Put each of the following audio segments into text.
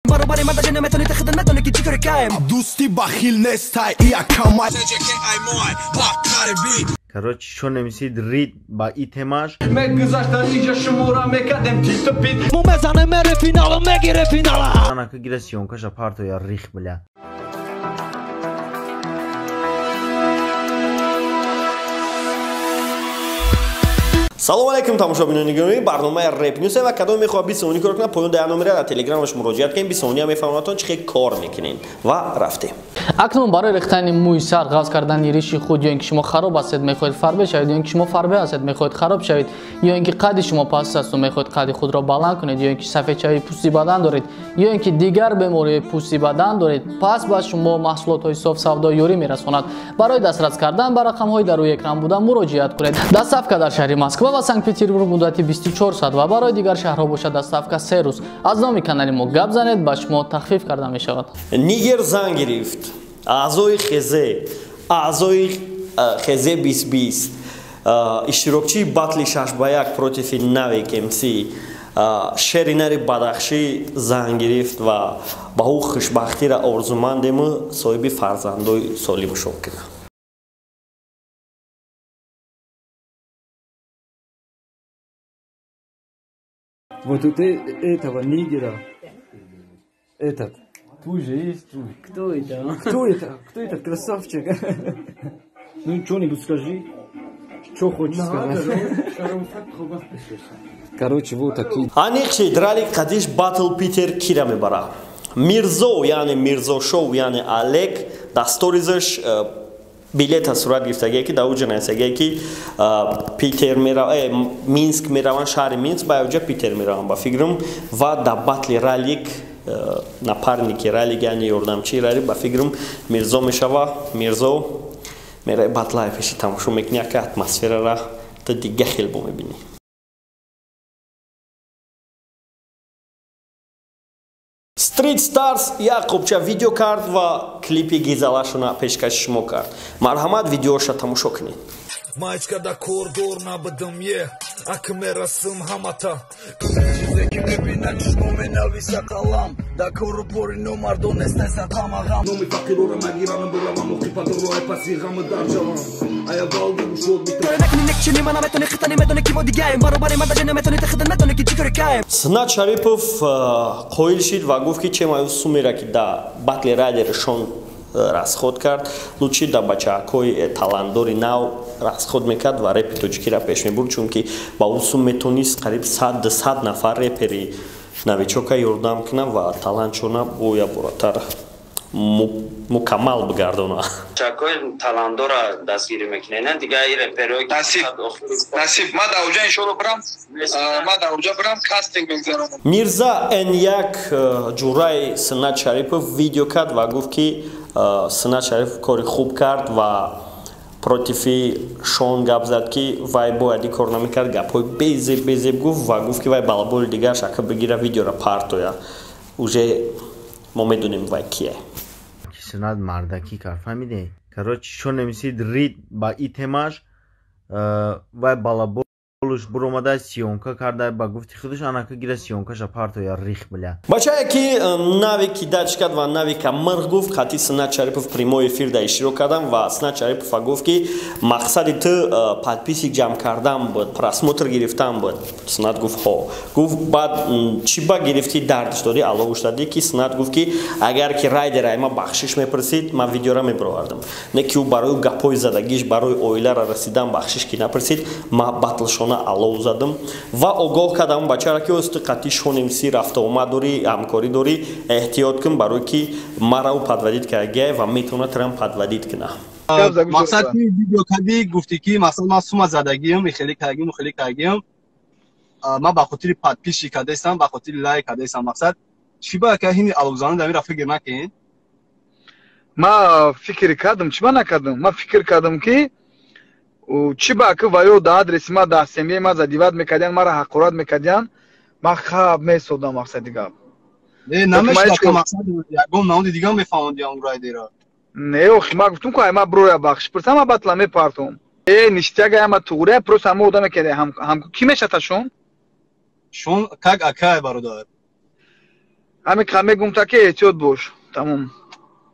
Баробари ман даже наметони та хида надони ки чӣ кори каем. Дӯсти бахил нестай, ия камай. Короче, шо немисид рид ба и темаш. Мегузашта иҷа шумора мекардем титу пит. Мо мезанем мере финала, мегире финала. Анака гира съёмкаша партоя рих бля. Салом алейкум, тамошобинони гиромӣ, барномаи Rap News ва кадом мехоҳад 20 сомонӣ кор кунад, поён дар номера дар телеграмаш муроҷиат кунед, 20 сония мефаҳмонатон чӣ хел кор мекунед. Ва рафтем. Акнун барои рехтани мӯи сар, ғафз кардани риши худ, ё ин ки шумо хароб ҳастед мехоҳед фарбе шавед, ё ин ки шумо фарбе ҳастед мехоҳед хароб шавед, ё ин ки қади шумо паст аст ва мехоҳед қади худро баланд кунед, ё ин ки сафедшавии пӯсти бадан доред, ё ин ки дигар бемориҳои пӯсти бадан доред, пас ба шумо маҳсулотҳои софсавдо ёрӣ мерасонад. Барои дастрас кардан ба рақамҳои дар рӯи экран буда муроҷиат кунед. Доставка дар шаҳри Москва ва Санкт-Петербург муддати 24 соат ва барои дигар шаҳрҳо бошад доставка 3 рӯз. Аз номи канали мо гап занед, ба шумо тахфиф карда мешавад. Нигер зан гирифт. Аъзои хезе, аъзои хезе 2020, иштирокчии батли 6-1 против Навик МС, шеринари Бадахшӣ зан гирифт ва ба ӯ хушбахтиро орзумандему соҳиби фарзандои солим шод кунад. Вот тут этого нигера, этот, твой же есть твой. Кто это? Кто это? Кто этот красавчик? Ну, что-нибудь скажи. Что хочешь сказать? Короче, вот такие. Аниқши драли қадиш батл Питер кира мебара. Мирзо, яъне Мирзо шоу, яъне Олег, дар сторизаш билета сурат гирифтагие ки дар уҷа нависагие ки Питер Минск мераванд, шаҳри Минск, ба уҷа Питер мераванд ба фикрам, ва дар батли ралик напарники ралик, яъне ёрдамчии ралик ба фикрам Мирзо мешава. Мирзо мераи батлай пеши тамошо мекунӣ, яка атмосферара ту дига хел бо мебинӣ. Street Stars як қубча видео кард ва клипи гизалашона пешкаши шумо кард. Марҳамат, видеоша тамошо кунед. Майчка да кордор набудам, е, ак мерасым ҳамата. Чизе ки мебинад чишмо менависа қалам, да кору пори номардон нест ғамағам. Номи фақироро магиранам, буравам оқипадоро ай паси ғаму дар ҷавам. Ай аввал гӯшод битам. Синат Шарипов қоил шид ва гуфт ки чемаю сумера ки да батли райдершон расход кард, лучи да бачаҳакҳои талантдори нав расход мекард ва репи тоҷикиро пеш мебурд, чунки ба ӯ сум метонист қариб 100 нафар репери новичока ёрдам кунад ва талантшона боя боратар мукаммал бигардона. Бачаҳакҳои талантдора дастгирӣ мекунед, дигар и реперҳое насиб насиб. Ман дар уҷа иншоалло бирам, ман дар уҷа бирам кастинг мегзаронам. Мирза Н1 ҷураи Синат Шарипов видео кард ва гуфт ки Синат Шарипов кори хуб кард ва против Шон гап зад ки вай бояд ин кор намекард, гапҳои безеб безеб гуфт ва гуфт ки вай балаболи дигараш ака бигира видеоро партоя. Уже мо медонем вай кие. Синат мардакӣ кард, фаҳмиде? Короче, шо немисид рид ба и темаш, вай балаболуш буромада съёмка карда, ба гуфти худаш анака гира съёмкаша партоя рих бля. Бачае ки Навики дач кард ва Навика мирғ гуфт, хати Синат Шарипов прямой эфир да иштирок кардам ва Синат Шарипов гуфт ки мақсади ту подписик ҷамъ кардан буд, просмотр гирифтан буд. Синат гуфт ҳо. Гуфт баъд чӣ ба гирифтӣ дардш додӣ, аллоҳ додӣ ки Синат гуфт ки агар ки райдер ай ма бахшиш мепурсид, ман видеора мебировардам. Не ки ӯ барои гапҳои задагиш, барои оилара расидан бахшиш ки напурсид, ма батлшона аллоҳ задам ва огоҳ кардам бачара ки оз ту қатъи шонемси рафтуомад дорӣ, ҳамкорӣ дорӣ, эҳтиёт кун, барое ки мара ӯ подводить кардагиай ва метавонад туram подводить кунад. Мақсад ки видео кардӣ, гуфтӣ ки масалан ман сума задагиам, хеле кардагиам, хеле кардагиам, ман ба хотири подписчик кардаистам, ба хотири лайк кардаистам. Мақсад чӣ ба ка ҳини аловзанӣ дамира фикр накунед? Ман фикр кардам, чӣ ба накардам? Ман фикр кардам ки чӣ ба ки ваё да адреси ма, да семьяи ма задиват мекардян, мара ҳақорат мекардян, ман хаб месодам мақсади гап. Не, намешнохтам мақсад, ягон намуди дигар мефаҳмондиам райдера. Не, охи, ман гуфтум ку ай ма броя бахш пурсам, ма батла мепартом. Э, ништяга ама туғрия, просто ҳама одаме ки ҳам ки мешаташон? Шон как акай бародар. Ҳамин ка мегум та ки эҳтиёт бош. Тамом.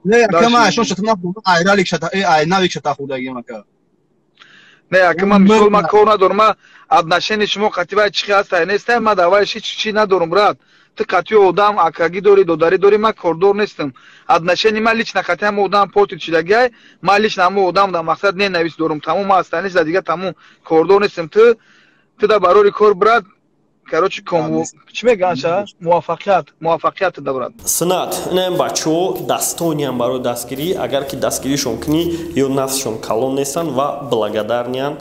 Не, ака ман айшон шата нахӯрдам, айралик шата, ай навик шата хӯрдагиам ака. Не, ака ман мисол ман кор надорам, ман отношение шумо қатъи вай чӣ ҳастай нестай, ман дар вай ҳеҷ чӣ надорам, брат. Ту қатъи одам акагӣ дорӣ, додарӣ дорӣ, ман кордор нестам. Отношение ман лично қатъи ҳама одам портить шидагиай, ман лично ҳама одам дар мақсад ненависть дорам, тамом, ман остальные да дига тамом кордор нестам. Ту да барори кор, брат, короче, чӣ мегӯянд ша? Муваффақият, муваффақият да, брат. Синат, инам бачаҳо дастониам барои дастгирӣ, агар ки дастгиришон кунӣ, ё нафсшон калон нестанд ва благодарный анд.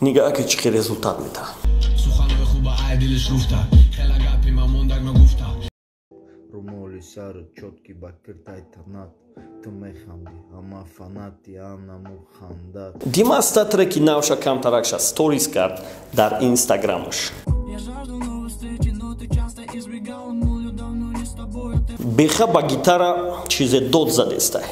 Нигаҳ ки чӣ хел результат метаҳанд. Суханҳои хуба ай дилиш руфта, хела гапи ма мондаг нагуфта. Румоли сару чёткий ба киртай танат, ту механдӣ, ама фанати анаму хандат. Димаста треки навша камтаракша сторис кард дар инстаграмаш. Беха ба гитара чизе дод задестай.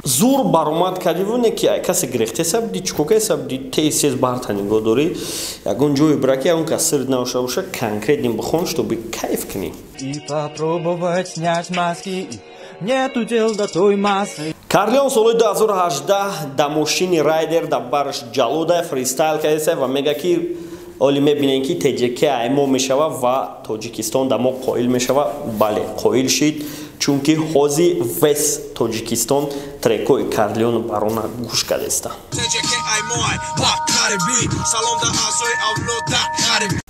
Зур баромад кардиву не ки ай касе гирехтеса буди, чӣ кокеса буди, тез барта нигоҳ дорӣ, ягон ҷое бира ки ягон кас сир наоша боша, конкретно бихон, чтобы кайф кунӣ. И попробовать снять маски, нету дел до той массы. Карлион соли 2018 да мошини райдер да барш ҷалода фристайл кардеса ва мега ки оли мебинем ки ТҶК аймо мешава ва Тоҷикистон да мо қоил мешава. Бале, қоил шид, чунки ҳози вес Тоҷикистон трекои Карлион барона гӯш кардеста.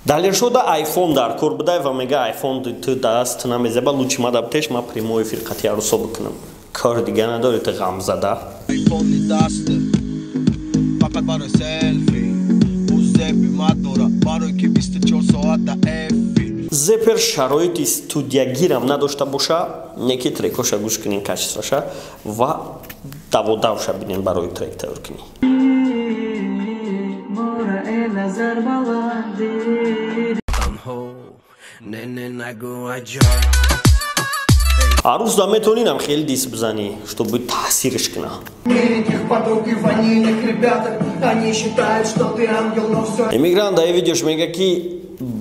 Далершода айфон дар кор будай ва мега айфон ту даст намезеба, лучи ма дабтеш, ма прямой эфир қати арӯсо бикунам. Кор дига надори ту ғамзада. Айфони даст фақат барои селфи, ӯ зеби ма дора барои ки 24 соат да эфир. Зепер шароити студиягирам надошта боша, неки трекоша гӯш кунин, качество ша ва даводавша бинен барои трек тайёр кунӣ. Арӯз да метавонинам хеле дис бизанӣ, чтобы таъсирш куна. Эмигрант дар видеош мега ки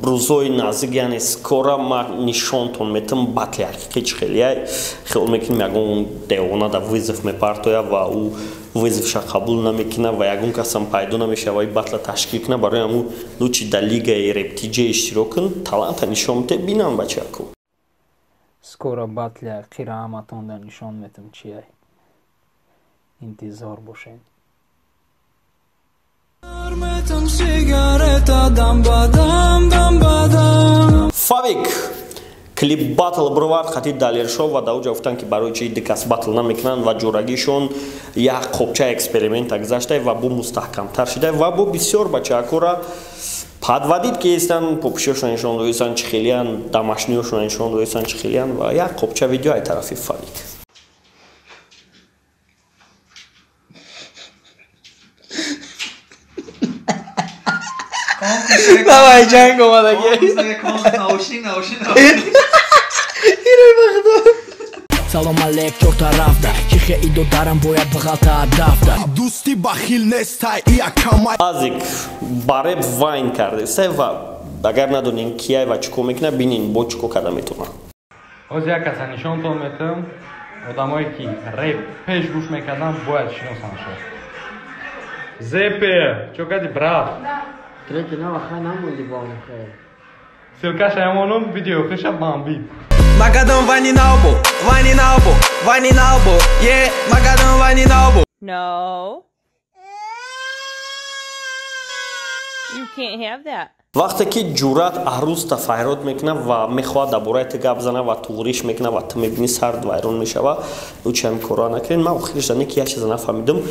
рӯзҳои наздик, яъне скоро ма нишонтон метам батли ҳақиқӣ чӣ хелияй. Хиёл мекунем ягон девона да вызов мепартоя ва ӯ вызов ша қабул намекуна ва ягон касам пайдо намешава и батла ташкил куна. Барои ҳамун лучи да лигаи рептиҷе иштирок кун, таланта нишон мете, бинам бачаку. Скоро батли ҳақиқиро ҳаматонда нишон метам чияй. Интизор бошед. Фавик клип батл бировард хати Далершо ва дар уҷа гуфтанд ки барои чи ду кас батл намекунанд ва ҷурагишон як қопча эксперимента гузашта ва бо мустаҳкамтар шида ва бо бисёр бачаакора подводить ки естан, попишиёшон нишон доистан чӣ хелиян, дамашниёшон нишон доистан чӣ хелиян ва як қопча видео ай тарафи Фавик. Давай, ҷанг омадаги. Салом алейк чор тарафда, чихе идо дарам бояд бағалта дафта. Дӯсти бахил нестай, ия камай. Азик бареб вайн кардеста ва агар надонем кияй ва чӣ кор мекунад, бинин бо чӣ кор карда метавонад. Ҳозир як каса нишонтон метам, одамое ки реп пеш гӯш мекарданд бояд шиносанд шуд. Зепер, чо кади, брат? Треки нава хай намонди бо хай. Ссылка ша ямонум, видео хиша бамбид. Магадан вани налбо, вани налбо, вани налбо, yeah, Магадан вани налбо. No. You can't have that. Вақте ки ҷуръат арӯста файрод мекунад ва мехоҳад дар бораи ту гап зана ва туғриш мекунад ва ту мебинӣ сард вайрон мешава, лучи ҳамин корро накунед. Ман охириш дане ки як чиза нафаҳмидам,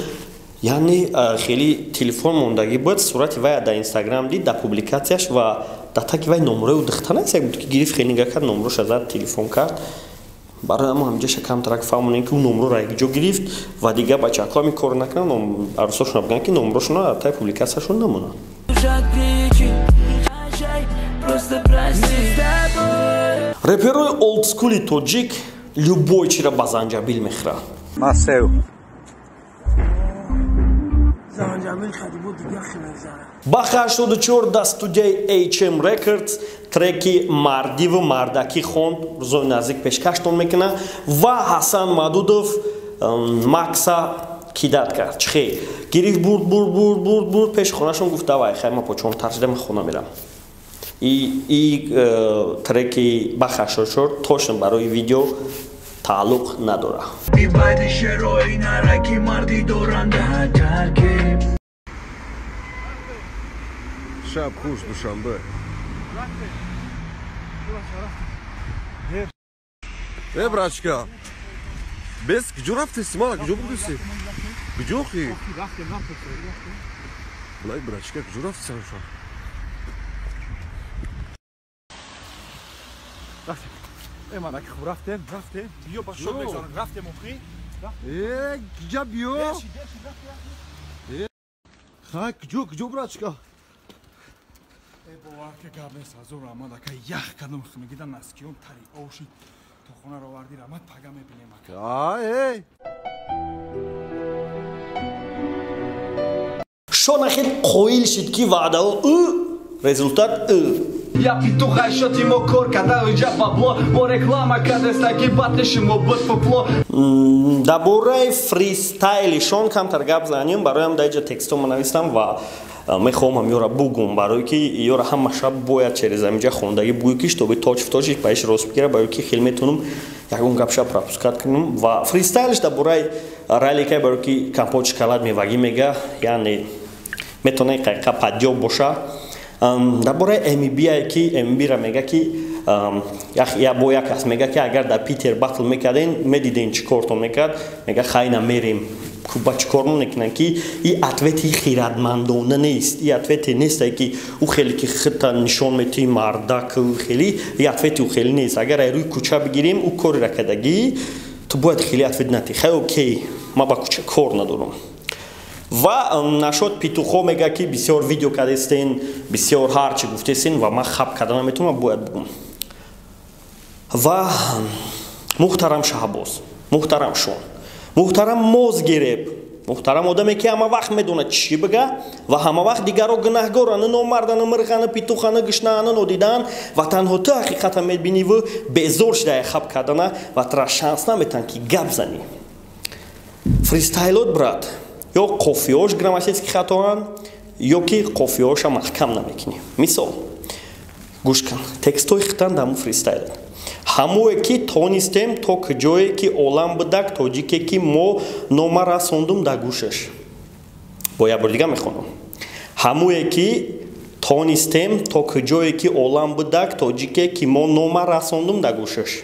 яъне хеле телефон мондагӣ буд, сурати вай дар инстаграм дид дар публикатсияш ва дар таки вай номрои ӯ духта нест, як буд ки гирифт, хеле нигаҳ кард, номроша зад, телефон кард. Барои ҳамо ҳамҷаша камтарак фаҳмонем ки ӯ номроро якҷо гирифт ва дигар бачаҳако ҳамин корро накунанд, арӯсошона бигӯянд ки номрошона дар таи публикатсияшон намонанд. Реперои олдскули тоҷик любой чиро ба занҷабил мехӯранд. Масев. Занҷабил хади бо дига хел мезанад. Баха 84 дар студияи HM Records треки мардиву мардакӣ хонд, рӯзои наздик пешкаштон мекунад ва Ҳасан Мадудов Макса кидать кард. Чихе гирифт, бурд, бурд, бурд, бурд, бурд пеши хонашон, гуфт: давай, хай, ма почон таржида, ма хона мерам. И треки Баха 84 точно барои видео тааллуқ надорад. Шаб хуш, Душанбе. Э, брачка. Бес, куҷо рафтеси? Мана куҷо будиси? Куҷо хи? Блай, брачка, куҷо рафтеси? Рафтем. Э, манаки хуб, рафтем, рафтем. Биё, ба шод мегзарон. Рафтем, охи. Э, куҷа биё? Э, хай, куҷо, куҷо, брачка? Э, бовар ки гап нест, ҳазор раҳмат, ака, ях кардам, мегидан наскиём тари ошид. То хонаро оварди, раҳмат, пага мебинем, ака. Ай, эй. Шона хел қоил шид, ки ваъдао ӯ результат ӯ. Я петух айшоти мо кор када иҷа бабло мо реклама кадестаки батли шумо буд фуфло. Дар бораи фристайли Шон камтар гап занем. Бароям дар иҷа текстома навистам ва мехоҳам ҳам ёра бугум, барое ки ёра ҳама шаб бояд через ҳамиҷа хондагӣ бугӯй, ки чтобы точ в точиш ба иш рост бигира, барое ки хел метавонам ягон гапша пропускать кунам. Ва фристайлш дар бораи раликай, барое ки компот, шоколад, мевагӣ мега, яъне метавона қайқа падёб боша. Дар бораи МБ, ки МБ-ра мега, ки бо як кас мега, ки агар дар Питер батл мекарден, медиден чӣ кортон мекард. Мега: хайна мерем, ба чӣ кор мекунанд, ки и ответи хиратмандона нест, и ответе несте, ки ӯ хеле ки худта нишон метиҳӣ мардак, хеле и ответи ӯ хеле нест. Агар ай рӯи кӯча бигирем, ӯ корера кардагӣ, ту бояд хеле ответ натӣ. Хай, окей, ман ба кӯча кор надорам. Ва нашод петухо мега, ки бисёр видео кардестен, бисёр ҳарчи гуфтестен ва ман хаб карда наметавонам, бояд бугум. Ва муҳтарам Шаҳбоз, муҳтарам Шон, муҳтарам мозгереб, муҳтарам одаме, ки ҳама вақт медонад чӣ бига ва ҳама вақт дигарро гунаҳгораны, номарданы, мирғаны, петуханы, гушнааны нодидаанд ва танҳо ту ҳақиқата мебиниву безор шидаи хаб кардана ва тура шанс наметаҳанд, ки гап занӣ. Фристайлот, брат, ё қофиёш грамматически хатоанд, ё ки қофиёша маҳкам намекунӣ. Мисол, гӯш кун, текстҳои хитан дар фристайлот: ҳамое ки тонистем, то куҷое ки олам будак, тоҷике ки мо нома расондум дар гӯшаш. Бо як бор дига мехонам: ҳамое ки тонистем, то куҷое ки олам будак, тоҷике ки мо нома расондум дар гӯшаш,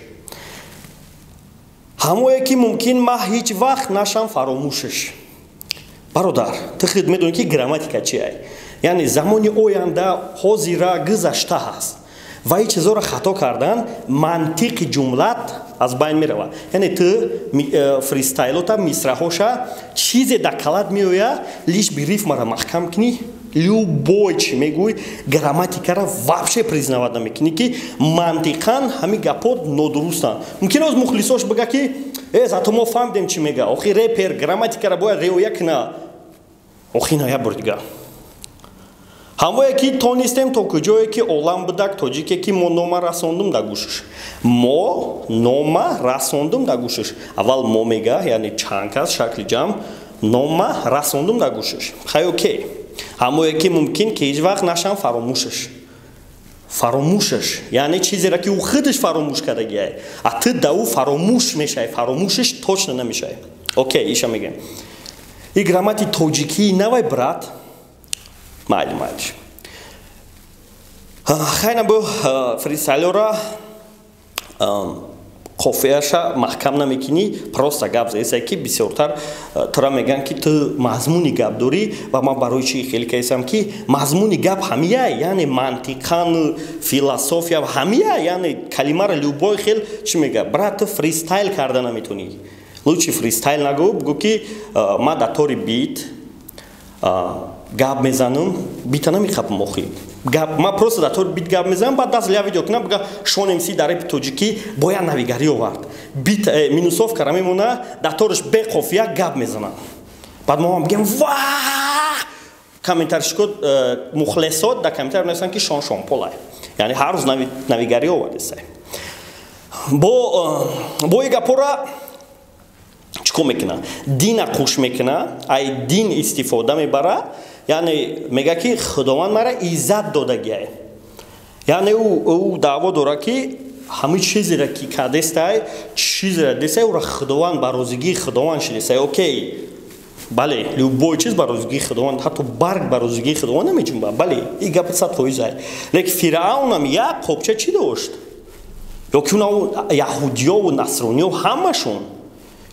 ҳамое ки мумкин ма ҳеҷ вақт нашам фаромӯшаш. Бародар, ту худ медонӣ, ки грамматика чи ай, яъне замони оянда, ҳозира, гузашта ҳаст ва ин чизоро хато кардан, мантиқи ҷумлат аз байн меравад. Яъне ту фристайлота мисраҳоша чизе дар калат меоя, лишь бы рифмара маҳкам кунӣ, любой чи мегӯй, грамматикара вообще признавать намекунӣ, ки мантиқан ҳамин гапҳо нодурустанд. Мумкин оз мухлисош бига, ки э, зато мо фаҳмидем, чӣ мега. Охи репер грамматикара бояд риоя куна. Охи на, як бор дига: ҳамвое ки тонистем, то куҷое ки олам будак, тоҷике ки мо нома расондум дар гӯшаш. Мо нома расондум дар гӯшаш. Аввал мо мега, яъне чанд кас, шакли ҷамъ, нома расондум дар гӯшаш. Хай, окей. Ҳамое ки мумкин ки ҳеҷ вақт нашам фаромӯшаш. Фаромӯшаш, яъне чизеро, ки ӯ худаш фаромӯш кардагиай, а ту да ӯ фаромӯш мешавӣ, фаромӯшаш точно намешавӣ. Окей, иша мегӯем, и граммати тоҷикии навай, брат. Майли, майли, хайна, бо фристайлора қофияша маҳкам намекунӣ, просто гап заесай, ки бисёртар тура мегӯянд, ки ту мазмуни гап дорӣ. Ва ман барои чи хеле кайсам, ки мазмуни гап ҳамия, яъне мантиқан, философия ҳамия, яъне калимаро любой хел чӣ мега. Брат, ту фристайл карда наметонӣ. Лучше фристайл нагӯ, бугӯ, ки ман дар тори бит гап мезанам, бита намехапам. Охи гап ман просто дар тори бит гап мезанам, баъд даст ля видео кунам, буга: Шон МС дар репи тоҷикӣ бояд навигарӣ овард, бит минусовкара мемона, дар ториш беқофия гап мезанам, баъд мо ҳам бигем: ва. Комментаршико, мухлисот дар комментар менависанд, ки Шон Шонполай, яъне ҳар рӯз навигарӣ овардесай. Бо и гапора чӣ кор мекуна? Дина қуш мекуна, ай дин истифода мебара, яъне мега, ки Худованд мара иззат додагиай. Яъне ӯ даъво дора, ки ҳамин чизеро ки кардестай, чизеро дестай, ӯро Худованд, ба розигии Худованд шидестай. Окей, бале, любой чиз ба розигии Худованд, ҳатто барг ба розигии Худованд намеҷунба. Бале, ин гапи 100%-ай. Лекин Фиръавнам як қобча чӣ дошт, ё ки яҳудиёву насрониё ҳамашон,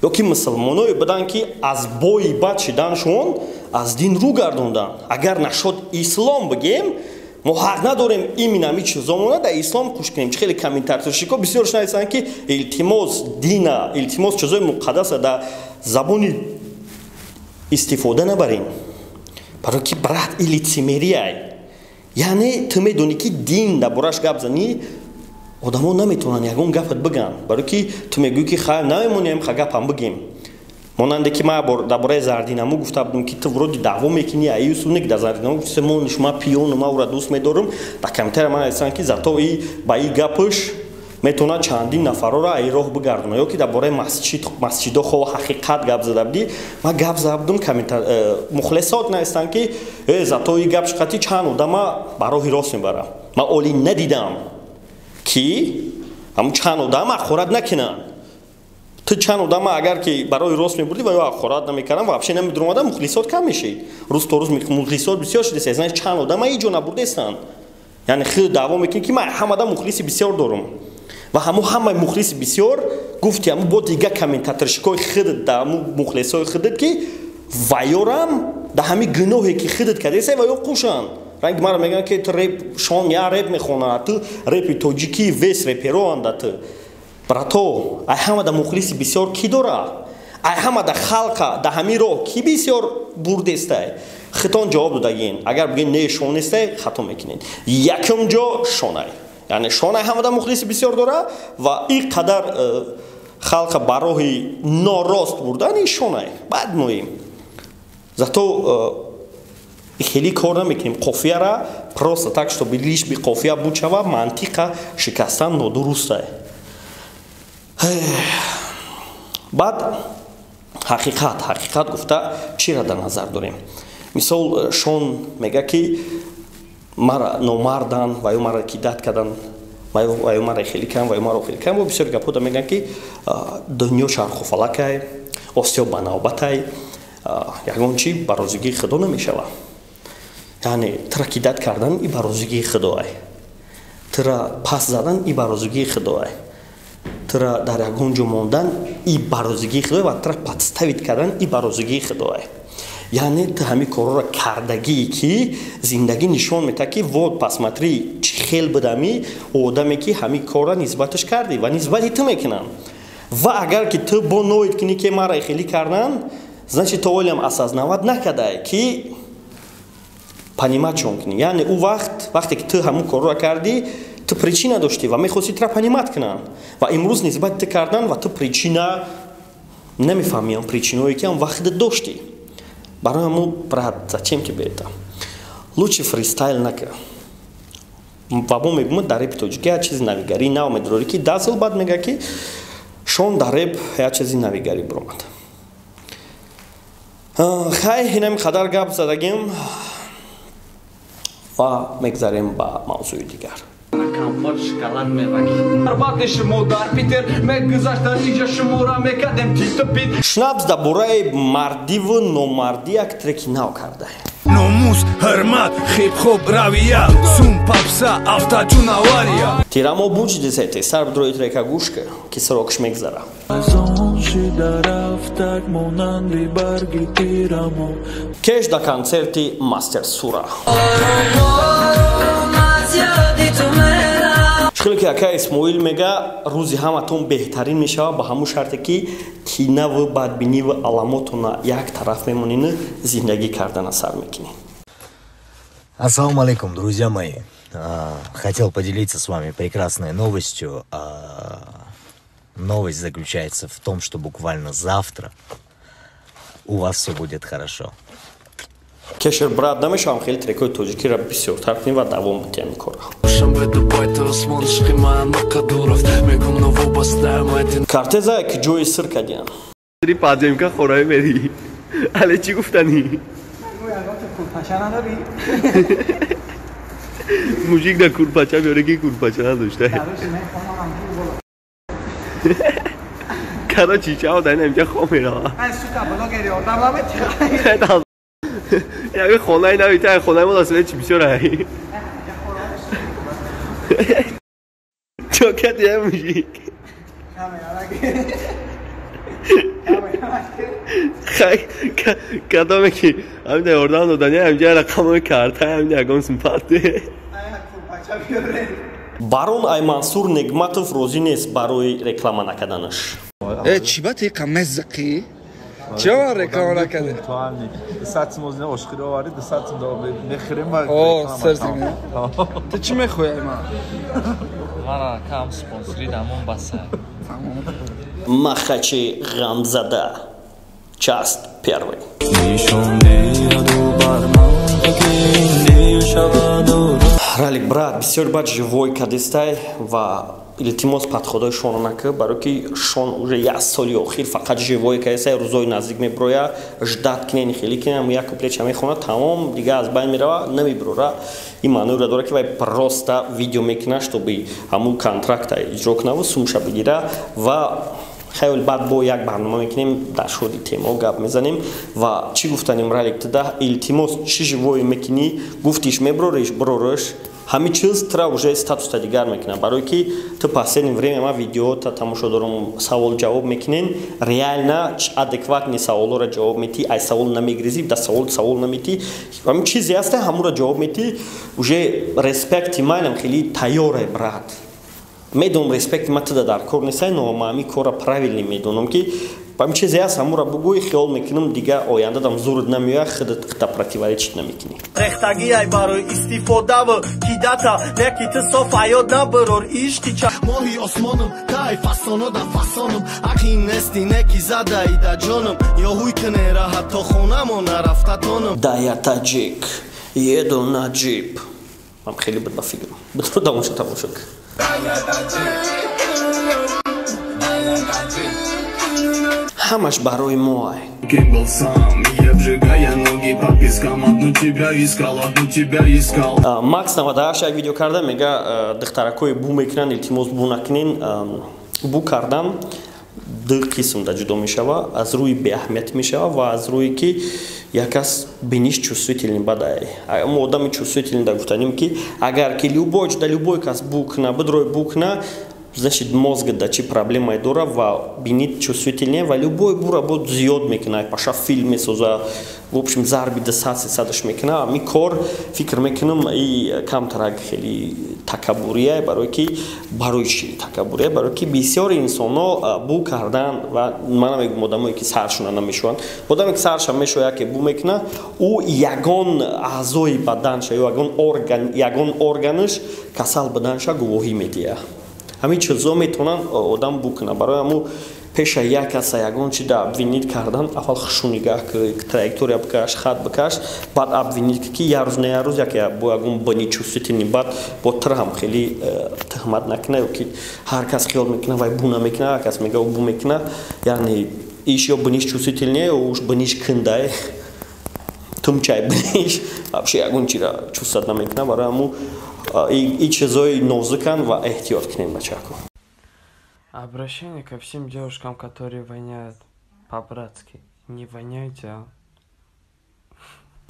ё ки мусулмоное буданд, ки аз бои бад шиданшон аз дин рӯ гардонданд. Агар нашод ислом бигем, мо ҳақ надорем именно ҳами чизомона дар ислом қуш кунем. Чӣ хеле комментаторшико бисёрш нависанд, ки илтимос, дина, илтимос, чизои муқаддаса дар забони истифода набарем, барои ки, брат, и лицемерияй. Яъне ту медонӣ, ки дин дар бораш гап занӣ, одамо наметавонанд ягон гапат бигӯянд, барои ки ту мегӯӣ, ки хайр, намемонем, ха гапам бигем. Монанде ки ман дар бораи Зардинаму гуфта будам, ки ту вроде даъво мекунӣ, аюсуник дар Зардинаму гуфти, мониш, ма пиёну ма ӯра дӯст медорам. Дар комментария ман нависанд, ки зато и ба и гапаш метавонад чандин нафарора аи роҳ бигардона. Ё ки дар бораи масҷидо хо ҳақиқат гап зада будӣ, ман гап зада будам, мухлисот навистанд, ки зато и гап шиқати чанд одама ба роҳи рост мебарад. Ман оли надидам, ки ҳамун чанд одама ҳақорат накунанд. Ту чанд одама агар ки барои рост мебурдӣ ва ё ҳақорат намекардам, вообще намедуромада, мухлисот кам мешид. Рӯз то рӯз мухлисот бисёр шудест. Значит, чанд одама иҷо набурдестанд. Яъне хеле даъво мекунӣ, ки ман ҳамада мухлиси бисёр дорам, ва ҳамун ҳамаи мухлиси бисёр гуфти, ҳамун бо дига комментаторшикои худат, да ҳамун мухлисои худат, ки ваёрам да ҳамин гуноҳе, ки худат кардесай, ва ё қушанд. Ранги маро мегӯянд, ки ту реп, Шон я реп мехонад, ту репи тоҷикӣ вес репероанда. Ту, брато, ай ҳамада мухлиси бисёр кӣ дора? Ай ҳамада халқа да ҳамин роҳ кӣ бисёр бурдестай? Хитон ҷавоб додагин. Агар бигӯед, не, Шон нестай, хато мекунед. Якум ҷо Шонай, яъне Шонай ҳамада мухлиси бисёр дора ва ин қадар халқа ба роҳи норост бурдани Шонай. Баъд моем зато хеле кор намекунем қофияра просто так, чтобы лишь бы қофия буд шава, мантиқа шикастан нодурустай. Баъд ҳақиқат, ҳақиқат гуфта чиро дар назар дорем? Мисол, Шон мега, ки мара номардан ва ё мара кидать кардан ва ё мара хеле кам, ва ё маро хеле кам. Бо бисёр гапҳо мегӯянд, ки дунё чархуфалакай, осиё ба навбатай, ягон чи ба розигии Худо намешавад. Яъне тура кидать кардан и ба розигии Худоай, тура пас задан и ба розигии Худоай, тура дар ягон ҷо мондан и ба розигии Худоай ва тура подставить кардан и ба розигии Худоай. Яъне ту ҳамин корҳоро кардагие, ки зиндагӣ нишон метаҳад, ки вот, посмотри, чӣ хел будами одаме, ки ҳамин корро нисбаташ кардӣ ва нисбати ту мекунанд. Ва агар ки ту бо ноид кунӣ, ки мара хелӣ кардан, значит, то олиам осознавать накардай, ки понимать чон кунӣ. Яъне ӯ вақт, вақте ки ту ҳамун корро кардӣ, ту причина доштӣ ва мехостӣ тура понимать кунанд, ва имрӯз нисбати ту кардан ва ту причина намефаҳмӣ, он причинаое, ки ҳам вақт доштӣ. Барои ҳамун, брат, зачем тебе это? Лучше фристайл накар. Ва мо мегӯем, дар репи тоҷикӣ як чизи навигарӣ нав медорӣ, ки 10 сол баъд мега, ки Шон дар реп як чизи навигарӣ биромад. Хай, инами қадар гап задагим ва мегзарем ба мавзӯи дигар. Компот, шоколад меваги шумо дар Питер мегузашт, дар иҷа шуморо мекардем титу пит. Шнапс дар бораи мардиву номардӣ як треки нав карда. Номус, ҳурмат, хип-хоп, равия, сум, попса, автотюн, авария. Тирамо буч десете сар бидрои трека гӯш ка, ки срокш мегзара. Шида монанди барги тирамо. Кеш да концерти Мастер Сура. Хеле ки ака Исмоил мега, рӯзи ҳаматон беҳтарин мешавад ба ҳамун шарте, ки кинаву бадбиниву аламотона як тараф мемонину зиндагӣ кардана сар мекунӣ. Ассаламу алейкум, друзья мои. Хотел поделиться с вами прекрасной новостью. Новость заключается в том, что буквально завтра у вас все будет хорошо. Кеш. Кешер, брат, намешавам хеле трекҳои тоҷикиро бисёртар кунем ва давом бидиҳем ин корро. Картеза ки ҷои сир кардиям. Подземка хораи мери. Але чӣ гуфтанӣ? Мужик да курпача меоре ки курпача надошта. Короче, чао, дар инҷа хоб мерава. Яке хонаи нави та хонаи мо дастове чи бисёр ай. Чо кардӣ, мужик? Кадоме ки ҳамин ёрдам додани, ҳамҷа рақамои карта, ҳамин ягон симпати. Барон ай Мансур Негматов розӣ нест барои реклама накарданаш. Э, чӣ ба тиқа мезиқӣ? Чима реклама накарди? 200 сум озина ошхиро оварди, 200 сум мехӯрем. О, сарзиме. Ту чӣ мехоҳӣ ай ман? Мана кам спонсори дамон баса. Махачи ғамзада. Часть первый. Ралик, брат, бисёр бад живой кадистай ва илтимос подходои шонро накӣ, барое ки шон уже як соли охир фақат живой кадистай, рӯзои наздик меброя, ждать кинен, хеле кинен, як куплетша мехона, тамом, дига аз байн мерава, намеброра. Ин маъноеро дорад, ки вай просто видео мекунад, чтобы ҳамун контракта иҷро кунаву сумша бигира. Ва хаёл баъд бо як барнома мекунем, дар шоди темо гап мезанем. Ва чӣ гуфтанем, Ралик, туда илтимос, чӣ живое мекунӣ, гуфтиш меброриш, брориш. Ҳамин чиз тра уже статуса дигар мекунад, барое ки ту последнее время ма видеота тамошо дорам, савол ҷавоб мекунен, реально адекватный саволҳоро ҷавоб метӣ, ай савол намегрезӣ, да савол савол наметӣ, ҳамин чизе ҳаста, ҳамуро ҷавоб метӣ. Уже респекти майнам хеле тайёре, брат, медонам, респекти ма туда дар кор нестай, но ма ҳамин корро правильный медонам, ки ҳамин чизе ҳаст, ҳамуро бугӯй, хиёл мекунам, дига ояндадам зурд намеояд, худат хита противоречить намекунӣ. Рехтагиай барои истифодаву кидата, неки ту соф аёд набирор ишқи ча моҳи осмонам, тай фасоно да фасонам, ақи нести неки задаи да ҷонам, ё ҳуй кне раҳат то хонамо нарафта тонам. Да я таҷик, еду на джип. Ман хеле буд ба фикрам, бидро тамошо тамошо. Ҳамаш барои мо ай. Макс 98 як видео карда, мега, духтаракҳое бу мекунанд, илтимос, бу накунен. Бу кардан ду қисм да ҷудо мешава: аз рӯи беаҳамият мешава ва аз рӯе ки як кас биниш чувствительный бадай. Мо одами чувствительный да гуфтанем, ки агар ки любой да любой кас бу куна, бидрой бу куна, значит, мозг да чӣ проблемае дора ва бинит чувствительный, ва любой бура бо зиёд мекуна, паша филм месоза, в общем, зарби 200 300-ш мекуна. Ами кор, фикр мекунам, и камтарак хеле такаббурия, барое ки барои чӣ такаббурия? Барое ки бисёри инсонҳо бу кардан, ва ман намегӯм одамое ки саршона намешӯянд, одаме ки сарша мешӯяд, ки бу мекуна, ӯ ягон аъзои баданша ё ягон орган, ягон органаш касал буданша гувоҳӣ медиҳад. Ҳамин чизо метавонанд одам бу кунад. Барои ҳамун пеша як каса ягон чи да обвинить кардан, аввал хушу нигаҳ ки, траектория бикаш, хат бикаш, баъд обвинить, ки як рӯз не як рӯз яке бо ягон бини чувствительный баъд бо тир ҳам хеле туҳмат накуна, ё ки ҳар кас хиёл мекуна, вай бу намекуна, ҳар кас мега, бу мекуна, яъне иш ё биниш чувствительный, ё уш биниш кундай тумчай, биниш вообще ягон чира чувствовать намекуна. Барои ҳамун и чизои нозуканд ва эҳтиёт кунем, бачако. Обращение ко всем девушкам, которые воняют, по-братски. Не воняйте, а?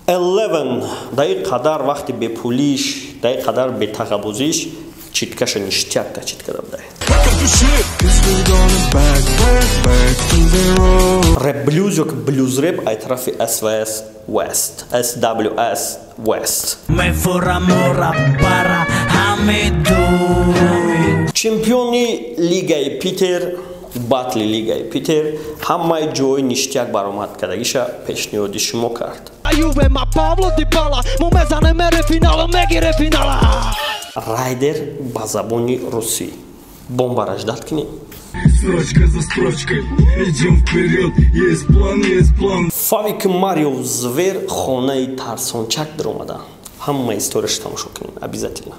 Eleven дар ин қадар вақти бепулиш, дар ин қадар бетағабузиш читкаша ништяк та читка дабдай. Рэп блюз ё ки блюз рэп ай тарафи SVS West, SWS West. Чемпиони лигаи Питер, батли лигаи Питер, ҳамаи ҷои ништяк баромад кардагиша пешниҳоди шумо кард. Райдер ба забони русӣ бомбара ждать кунем. Строчка за строчкой, идем вперед, есть план, есть план. Фавик Марио Звер хонаи тарсончак даромада. Ҳама историяш тамошо кунем обязательно.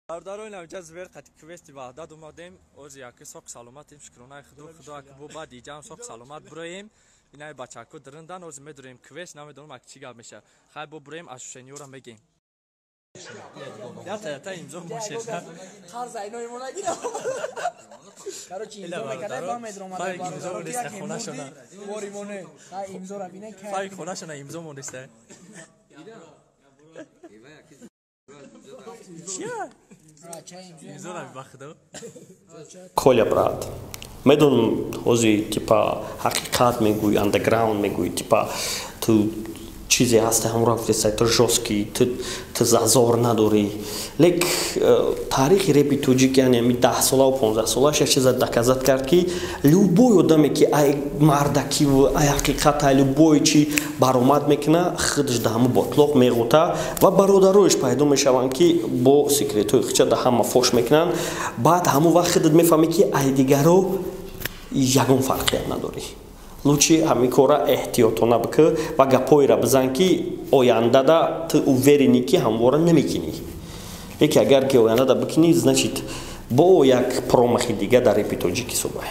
Бародарои навҷа Звер қати квести Ваҳдат омадем. Ози яки соқ саломатем, шукронаи Худо, Худо аки бо баъд иҷам соқ саломат буроем. Инаи бачако дириндан, ози медурем квест, намедонам аки чӣ гап меша. Хай бо буроем, ощущениёро мегем. Ята ята имзо мошед. Қарз айнои мо нагирам. Короче, имзо мекардай, ба медромада. Файк имзо монеста хонашона. Бори мо не. Хай имзора бинен кай. Файк хонашона имзо монеста. Чия? Имзора ба Худо. Коля брат. Медонам ҳози типа ҳақиқат мегӯй, андерграунд мегӯй, типа ту чизе ҳаста ҳамро гуфтеса, ту жёсткий, ту зазор надорӣ. Лек таърихи репи тоҷик, яъне ами 10 солаву 15 солаш як чиза доказат кард, ки любой одаме ки ай мардакиву ай ҳақиқат, ай любой чи баромад мекуна, худаш да ҳаму ботлоқ меғута ва бародарош пайдо мешаванд, ки бо секретҳои худша да ҳама фош мекунанд. Баъд ҳамун вақт худат мефаҳмӣ, ки ай дигаро ягон фарқият надорӣ. Лучи ҳамин кора эҳтиётона бикӣ ва гапҳоеро бизан, ки ояндада ту уверенӣ, ки ҳамвора намекунӣ. Леки агар ки ояндада бикунӣ, значит бо як промахи дига дар репи тоҷик ҳисобай.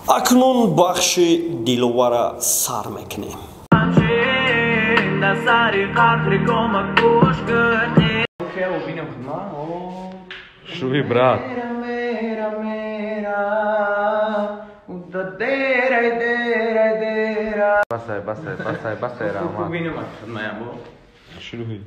Акнун бахши диловара сар мекунем. Шуви, брат. Басай, басай, басай, басай, Рахмат. Шуви.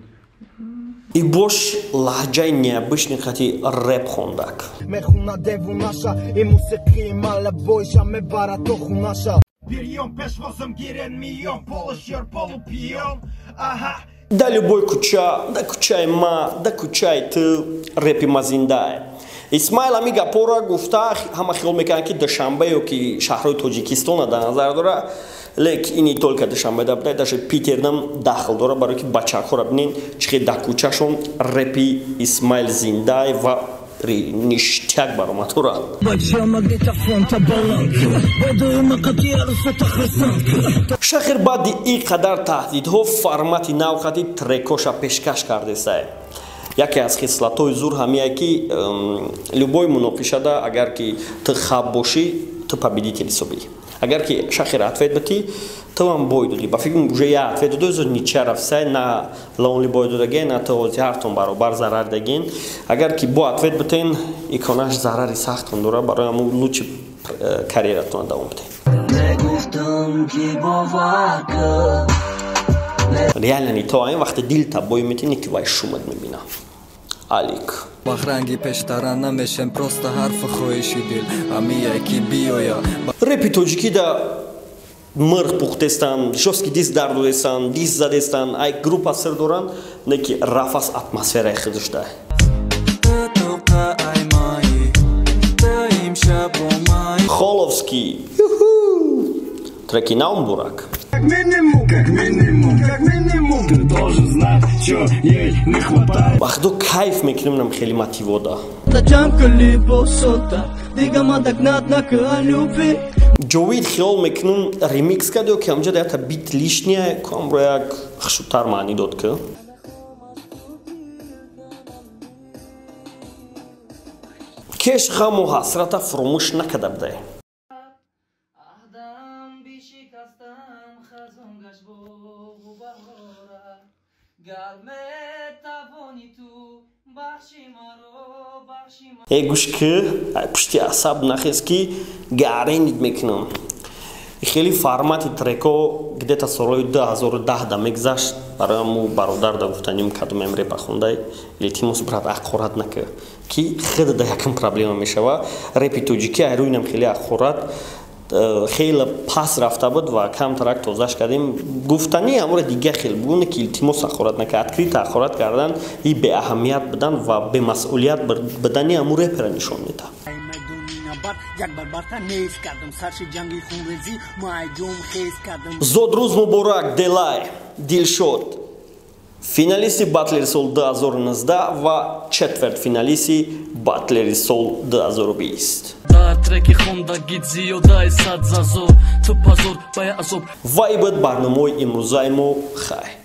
И бош лаҳҷаи необычный хати реп хондак. Мехуна девунаша, и мусиқии малабойша мебара то хунаша. Бирён пешвозам гирен миён, полушёр полупиён. Аҳа. Да любой кӯча, да кӯчаи ма, да кӯчаи ту репи ма зиндае. Исмаил ами гапора гуфта, ҳама хиёл мекунанд, ки Душанбе ё ки шаҳрҳои Тоҷикистона дар назар дора, лек ини только Душанбе да буда, даже Питернам дахл дора, барои ки бачакҳоро бинен чӣ хел дар кӯчашон репи Исмаил зиндае ва ништяк баромад доранд. Шахир баъди ин қадар таҳдидҳо формати нав қати трекоша пешкаш кардесае. Яке аз хислатҳои зур ҳамие, ки любой муноқишада агар ки ту хаб бошӣ, ту победитель ҳисобӣ. Агар ки шахира ответ битӣ, ту ҳам бой додӣ. Ба фикрам, уже я ответ додӣ, зуд ничья рафсай, на лонли бой додагӣ, на ту ҳози ҳартон баробар зарар дагин. Агар ки бо ответ битен, иконаш зарари сахтон дора, барои ҳамун лучи карьератон давом бидед. Реально не то, ин вақте дилта бой метини, ки вай шумат мебина. Алик. Бахранги пештара намешем, просто ҳарфи хоҳиши дил амие ки биёя. Репи тоҷикӣ да мирғ пухтестан, жёсткий диск дар додестан, диск задестан, ай группа сир доранд, не ки рафас атмосфераи худаш да. Холовский. Треки наум бурак. Как минимум, как минимум, как минимум. Ты должен знать, чё ей не хватает. Вахдо кайф мекунем нам хеле мотивода. Ҷовид хиёл мекунам ремикс кард ё ки ҳамҷа ята бит лишняя, камро як хушутар маънӣ дод ки. Кеш ғаму ҳасрата фуромӯш накарда будай. Э гӯш ки пушти асаб нахез, ки гаренид мекунам. Хеле формати треко где-то солҳои 2010 да мегзашт. Барои ҳаму бародар да гуфтаним, кадомем репа хондай, илтимос, брат, ақорат накӣ, ки хеле да якам проблема мешава. Репи тоҷикӣ айрӯинам хеле ақорат хеле пас рафта буд ва камтарак тозаш кардем. Гуфтани ҳамора дига хел бугуне, ки илтимос ақорат накӣ. Открыто ақорат кардан и беаҳамият будан ва бемасъулият будани ҳамун репера нишон медиҳад. Зодрӯз муборак, Делай Дилшод, финалисти батлери сол 2019 ва четвертфиналисти батлери сол 2020. Ҳар треки хондагит зиёдаи 100 зазор. Ту позор ба я азоб. Вай буд барномаи имрӯзаи мо. Хайр.